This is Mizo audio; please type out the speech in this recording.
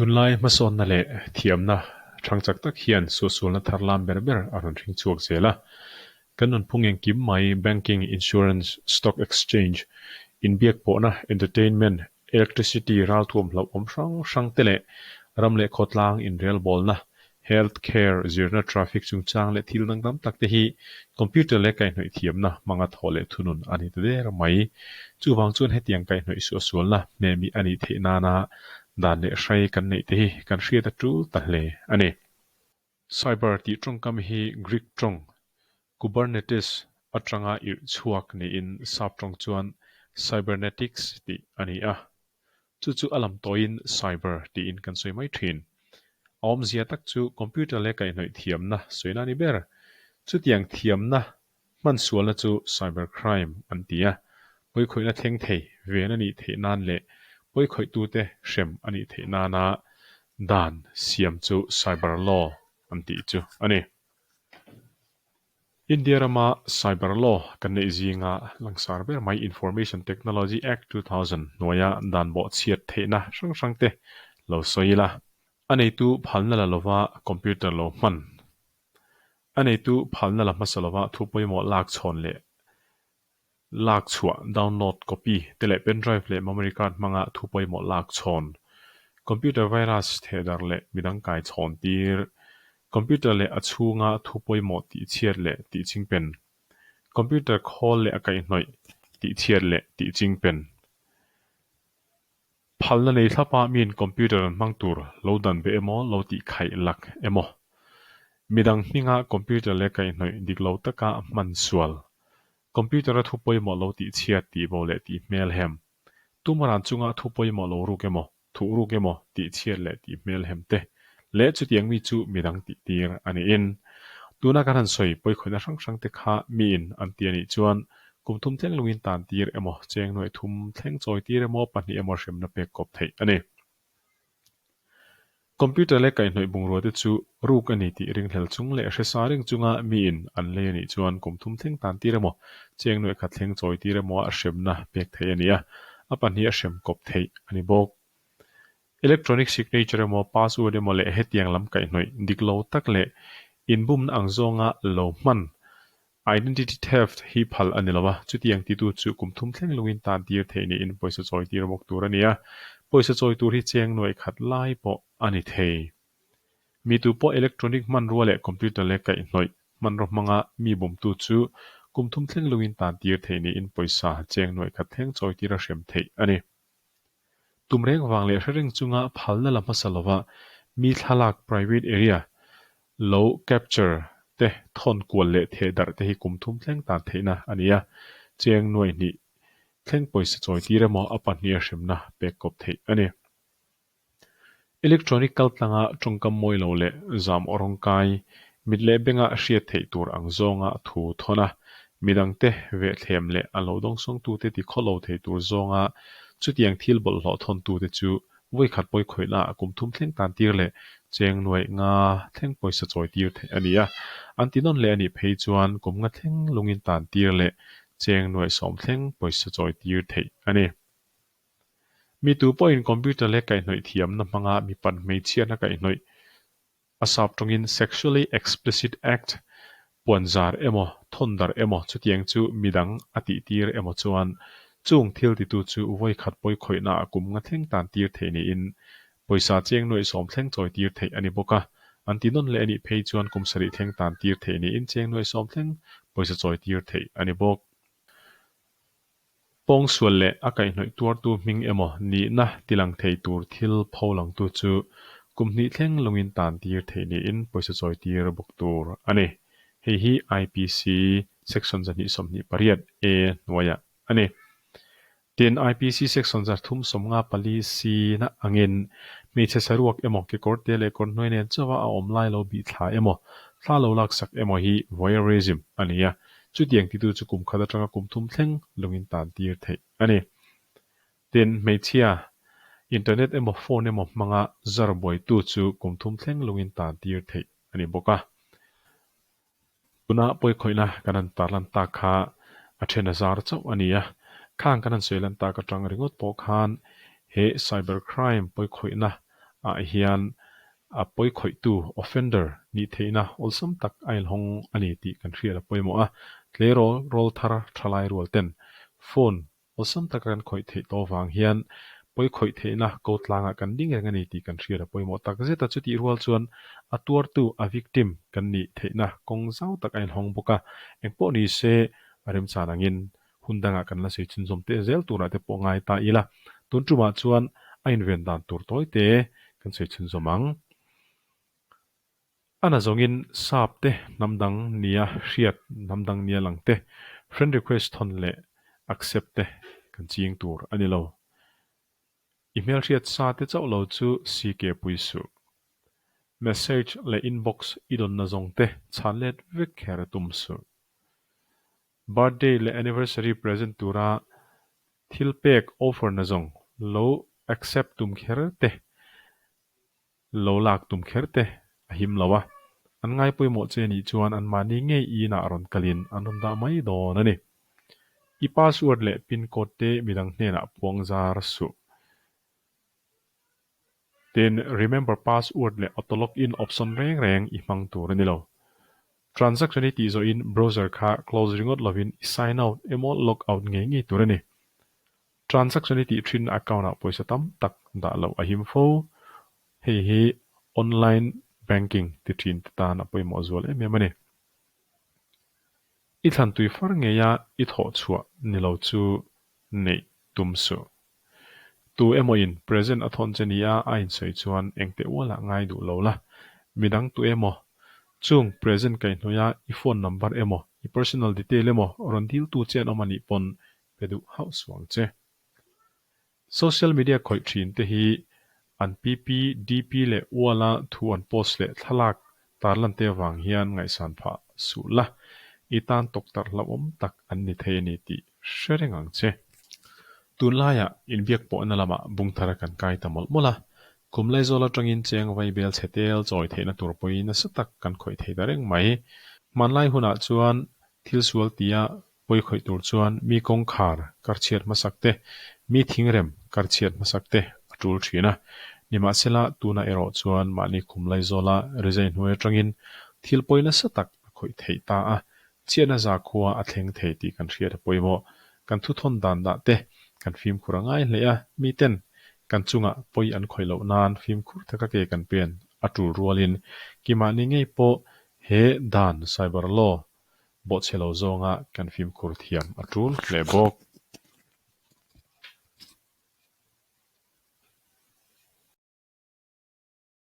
Tunlai hmasawnna leh thiamna thang chak tak hian suahsualna thar lam ber ber a rawn hring chhuak zel a. Kan nunphung engkim mai, banking, insurance, stock exchange, inbiak pawhna, entertainment, electricity ralthuam hlauhawm hrang hrang te leh ram leh khawtlang inrelbawlna, health care, zirna, traffic chungchang leh thil dang tam tak te hi computer leh kaihhnawih thiamna hmanga thawh leh thunun a ni ta der mai. Chuvang chuan hetiang kaihhnawih suahsualna hmehmih a nih theih nana dan leh hrai kan neih te hi kan hriat a tul ta hle a ni. Cyber tih tawngkam hi Greek tawng Kubernetes atanga irh chhuak niin sap tawng chuan cybernetics tih a ni a. Chu chu a lam tawiin cyber tiin kan sawi mai thin. A awmzia tak chu computer leh kaihhnawih thiamna sawina a ni ber. Chutiang thiamna hmansualna chu cyber crime an ti a, pawikhawihna thleng thei ven a nih theih nan leh pawikhawihtute hrem a nih theih nana dan siam chu cyber law an tih chu a ni. India rama cyber law kan neih zinga langsar ber mai Information Technology Act 2000 hnuaia dan bawhchhiat theihna hrang hrangte lo sawi ila, a neitu phalna la lova computer lo hman, a neitu phalna la hmasa lova thu pawimawh lak chhawn leh lak chhuah, download, copy, te leh pen drive leh memory card hmanga thu pawimawh lak chhawn, computer virus thehdar leh midang kai chhawn tir, computer leh a chhunga thu pawimawh tihchhiat leh tihchingpen, computer khawl leh a kaihhnawih tihchhiat leh tihchingpen. Phalna nei thlapa miin computer an hmang tur lo dan be emaw lo tih khaih lak emaw. Midang hminga computer leh kaihhnawih dik lo taka hman sual. Computer a thu pawimawh lo tih chhiat tih bo leh tih hmel hem. Tumaran chunga thu pawimawh lo ruk emaw, thuh ruk emaw tih chhiat leh tih hmel hem te leh chutiang mi chu midang tih tir a niin. Tuna kan han sawi pawikhawihna hrang hrang te kha miin an ti a nih chuan Kum thum thleng lungin tan tir emaw, cheng nuaih thum thleng chawi tir emaw, pahnih emaw hremna pek kawp theih a ni. Computer leh kaihhnawih bungrua te chu ruk a ni tih ringhlel chung leh hresa ring chunga miin an lei a nih chuan kum thum thleng tan tir emaw, cheng nuaih khat thleng chawi tir emaw a hremna pek theih a ni a, a pahnih a hrem kawp theih a ni bawk. Electronic signature emaw, password emaw leh hetiang lam kaihhnawih dik lo tak leh inbumna ang zawnga lo hman Identity theft hi phal a ni lo a, chutiang titu chu kum thum thleng lungin tan tir theih niin pawisa chawi tir bawk tur a ni a, pawisa chawi tur hi cheng nuaih khat lai pawh a ni thei. Mi tu pawh electronic hmanrua leh computer leh kaihhnawih hmanraw hmanga mi bumtu chu kum thum thleng lungin tan tir theih niin pawisa cheng nuaih khat thleng chawi tir a hrem theih a ni. Tum reng vang leh hre reng chunga phalna la hmasa lova mi thlalak private area lo capture te thawn kual leh theh darh te hi kum thum thleng tan theihna a ni a, cheng nuaih hnih thleng pawisa chawi tir emaw a pahnih a hremna pek kawp theih a ni. Electronic kaltlanga tawngkam mawi lo leh zam aw rawngkai, mit leh benga hriat theih tur ang zawnga thu thawn a, midangte vehthlem leh a lo dawngsawngtute ti khaw lo thei tur zawnga chutiang thil bawlhhlawh thawntute chu vawikhat pawi khawihnaah kum thum thleng tan tir leh cheng nuaih nga thleng pawisa chawi tir theih a ni a, an ti nawn leh a nih phei chuan kum nga thleng lungin tan tir leh cheng nuaih sawm thleng pawisa chawi tir theih a ni. Mi tu pawhin computer leh kaihhnawih thiamna hmanga mipat hmeichhiatna kaihhnawih a sap tawngin sexually explicit act puanzar emaw thawn darh emaw chutiang chu midang a tihtir emaw chuan chung thil titu chu vawikhat pawikhawihnaah kum nga thleng tan tir theih niin pawisa cheng nuaih sawm thleng chawi tir theih a ni bawk a, an ti nawn leh a nih phei chuan kum sarih thleng tan tir theih niin cheng nuaih sawm thleng pawisa chawi tir theih a ni bawk. Pawngsual leh a kaihhnawih tuartu hming emaw nihna tilang thei tur thil pho langtu chu kum hnih thleng lungin tan tir theih niin pawisa chawi tir bawk tur a ni. Hei hi IPC Section 228 A hnuaiah a ni. Tin, IPC Section 354 C na angin hmeichhe saruak emaw kekawrte leh kawrhnuai nen chauha a awm lai lo bih thla emaw thla lo laksak emaw hi voyeurism a ni a, Chutiang titu chu kum khat atanga kum thum thleng lungin tan tir theih a ni. Tin, hmeichhia, internet emaw phone emaw hmanga zar buaitu chu kum thum thleng lungin tan tir theih a ni bawk a. Tuna pawikhawihna kan han tarlan tak kha a then a zar chauh a ni a, khang kan han sawi lan tak atang ringawt pawh khan he cyber crime pawikhawihna ah hian a pawikhawihtu, offender, nih theihna awlsam tak a inhawng a ni tih kan hriat a pawimawh a. Tleirawl rawl thar thalai rual ten phone awlsam taka kan khawih theih tawh vang hian pawikhawih theihna ko tlangah kan ding reng a ni tih kan hriat a pawimawh tak zet a. Chutih rual chuan a tuartu, a victim, kan nih theihna kawng zau tak a inhawng bawk a. Engpawh ni se a remchan angin Hun dangah kan la sawi chhunzawm teh zel turah te pawh ngai ta ila, tun tumah chuan a inven dan tur tawi te kan sawi chhunzawm ang. A na zawngin sap te hnam dang nia hriat hnam dang nia lang te friend request thawn leh accept te kan ching tur a ni lo. I hmelhriat sa te chauh lo chu CK pui suh. Message leh inbox i dawnna zawng te chhan let vek kher tum suh. Birthday leh anniversary present tura thil pek offer na zawng lo accept tum kher te, lo lak tum kher te a him lo a. An ngai pawimawh che nih chuan anmahni ngei inah rawn kalin an rawn dah mai dawn a ni. I password leh pin code te midang hnenah puang zar suh. Tin, remember password leh auto login option reng reng i hmang tur a ni lo. Transaction i tih zawhin browser kha close ringawt lovin i sign out emaw log out ngei ngei tur a ni. Transaction i tih thin account ah pawisa tam tak dah loh a him fo. Hei hi online banking ti thin te tan a pawimawh zual em em a ni. I thlan tui far ngeia i thawh chhuah ni lo chu neih tum suh. Tu emaw in present a thawn che nia a insawi chuan engteh ualah ngai duh lo la, midang tu emaw chung present kaihhnawih a i phone number emaw i personal detail emaw rawn dil tu che an awm anih pawn pe duh hauh suh ang che. Social media khawih thin te hi an PP, DP leh uala thu an post leh thlalak tarlan te avang hian ngaihsan phah suh la, i tan tawktarh hlauhawm tak an ni thei a ni tih hre reng ang che. Tunlaiah inbiak pawhna lamah bung thar kan kai ta mawlh mawlh a, kum Laizawl atangin cheng vaibel chhe tel chawi theihna tur pawhin nasa tak kan khawih thei ta reng mai. Hmanlai hunah chuan thil sual tia Pawi khawih tur chuan mi kawngkhar karchhiat hmasak te, mi thingrem karchhiat hmasak te a tul thin a. Nimahsela, tunah erawh chuan mahni khum Laizawla rizai hnuai atangin thil pawi nasa tak a khawih theih ta a, chhiatna zakhua a thleng thei tih kan hriat a pawimawh. Kan thuthawn dan dah te kan fimkhur a ngai hle a, miten kan chungah pawi an khawih loh nan fimkhur taka ke kan pen a tul rualin kimahni ngei pawh he dan cyber law Bawhchhe lo zawnga kan fimkhur thiam a tul hle bawk.